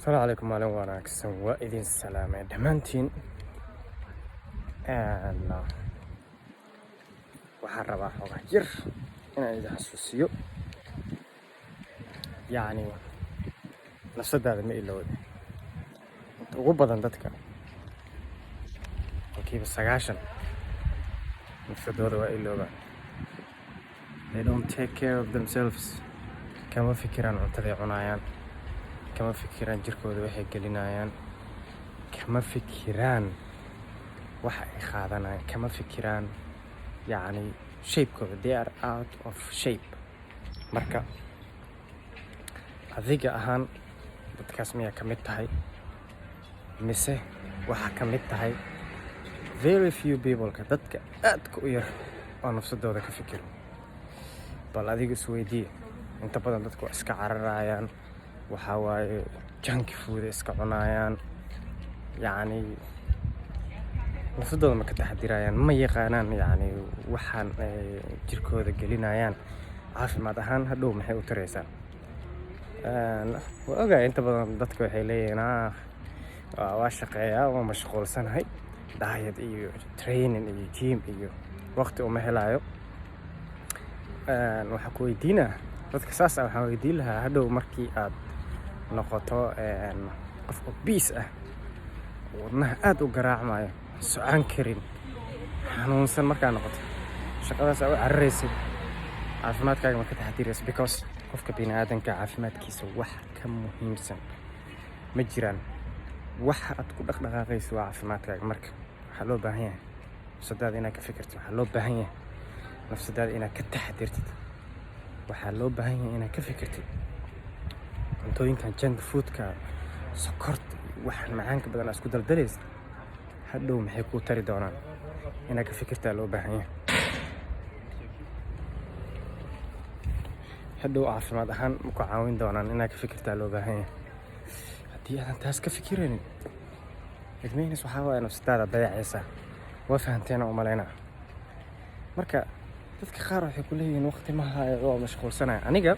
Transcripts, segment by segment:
Asalaamu calaykum, maalin wanaagsan, waa idin salaamay dhammaantiin. Waxaan rabaa xoogaa jir inaan idin xasuusiyo, yacni nafsadaada ma ilowda. Inta ugu badan dadka, 90%, nafsadooda waa iloobaan. They don't take care of themselves. Kama fikiraan cuntaday cunayaan, kama fikiraan jirkooda waxay gelinayaan, kama fikiraan waxa ay qaadanayaan, kama fikiraan yacni shape-kooda. They are out of shape. Marka adiga ahaan dadkaas miyaa ka mid tahay, mise waxaa ka mid tahay very few people-ka, dadka aadka u yar oo nafsadooda ka fikiro? Bal adiga isweydiiye. Inta badan dadku waa iska cararayaan, waxaa waaye junk food iska cunayaan, yacni nafsadooda ma ka taxadirayaan, ma yaqaanaan yacni waxaan ay jirkooda gelinayaan caafimaad ahaan hadhow maxay u taraysaa. Waa ogahay, inta badan dadka waxay leeyihiin, "Ah, waa shaqeeyaa, waa mashquulsanahay, diet iyo training iyo gym iyo waqti uma helayo." Waxaa ku weydiinaa dadka saas ah, waxaan weydiin lahaa, hadhow markii aad noqoto qof obese ah, wadnaha aad u garaacmayo, socon karin, xanuunsan markaa noqoto, shaqadaas aa u cararaysid, caafimaadkaaga ma ka taxadiraysa? Because qofka bini aadanka caafimaadkiisa wax ka muhiimsan ma jiraan. Waxa aad ku dhaqdhaqaaqayso waa caafimaadkaaga. Marka waxaa loo baahan yahay nafsadaada inaad ka fikirtid, waxaa loo baahan yahay nafsadaada inaad ka taxadirtid, waxaa loo baahan yahay inaad ka fikirtid cuntooyinkan junk food-ka, sokorta, waxaan macaanka badan aa isku daldalaysa, hadhow maxay kuu tari doonaan, inaad ka fikirtaa loo baahan yahay. Hadhow caafimaad ahaan ma ku caawin doonaan, inaad ka fikirtaa loo baahan yahay. Haddii aadan taas ka fikiraynin, it means waxaa waaye nafsadaada dayacaysaa. Waa fahanteena u malaynaa. Marka dadka qaar waxay ku leeyihiin, "Waqti ma hayo, waa mashquulsanaya." Aniga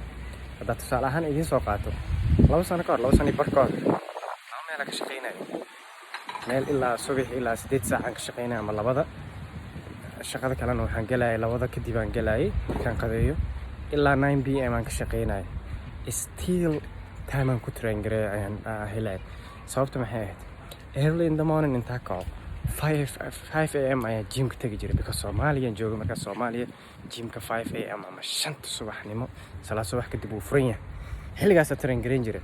haddaa tusaale ahaan idiin soo qaato, 2 sano ka hor, 2 sano iyo bar ka hor, laba meela ka shaqaynaya. Meel ilaa subax ilaa 8 saacaan ka shaqaynaya ama 2da. Shaqada kalena waxaan gelayay 2da kadib aan gelayay, markaan qadeeyo ilaa 9 p.m. aan ka shaqaynaya. Still time aan ku train gareeyo ayaan helaya. Sababta maxay ahayd? Early in the morning intaa kaco, 5 a.m. ayaa gym-ka tegi jiray, because Soomaaliyaan jooga markaas. Soomaaliya gym-ka 5 a.m. ama 5ta subaxnimo, salaad subax kadib, wuu furan yahay. Xilligaasaa train gareyn jiray.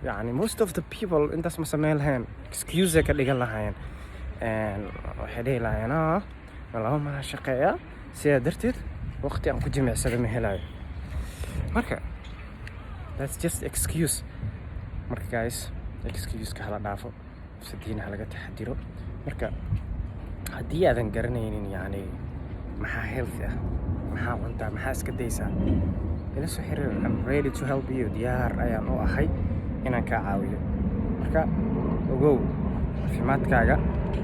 Yacni most of the people intaas ma sameyn lahayn, excuse ka dhigan lahaayeen. Waxay dhihi lahaayeen, "Ah, ma laba mala shaqeeyaa, sidaa darteed waqti aan ku jimicsado ma helayo." Marka that's just excuse. Marka guys, excuse-ka hala dhaafo, nafsadiina halaga taxadiro. Marka haddii aadan garanaynin yacni maxaa healthy ah, maxaa cuntaa, maxaa iska daysaa, ila soo xiriir. I'm ready to help you. Diyaar ayaan u ahay inaan kaa caawiyo. Marka ogow, caafimaadkaaga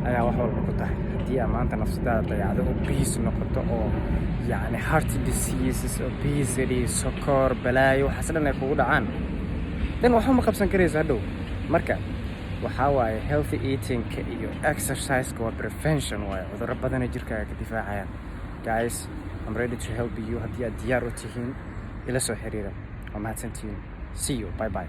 ayaa wax walba ku tahay. Haddii aad maanta nafsadaada dayacdo, obese noqoto, oo yacni heart diseases, obesity, sokor, balaayo, waxaas dhan ay kugu dhacaan, dan waxba ma qabsan karaysa hadhow. Marka waxaa waaye healthy eating-ka iyo exercise-ka waa prevention waaye, cudurro badanay jirkaaga ka difaacayaan. Guys, I'm ready to help you. Haddii aad diyaar u tihiin, ila soo xiriira. Waa mahadsantihiin. See you, bye bye.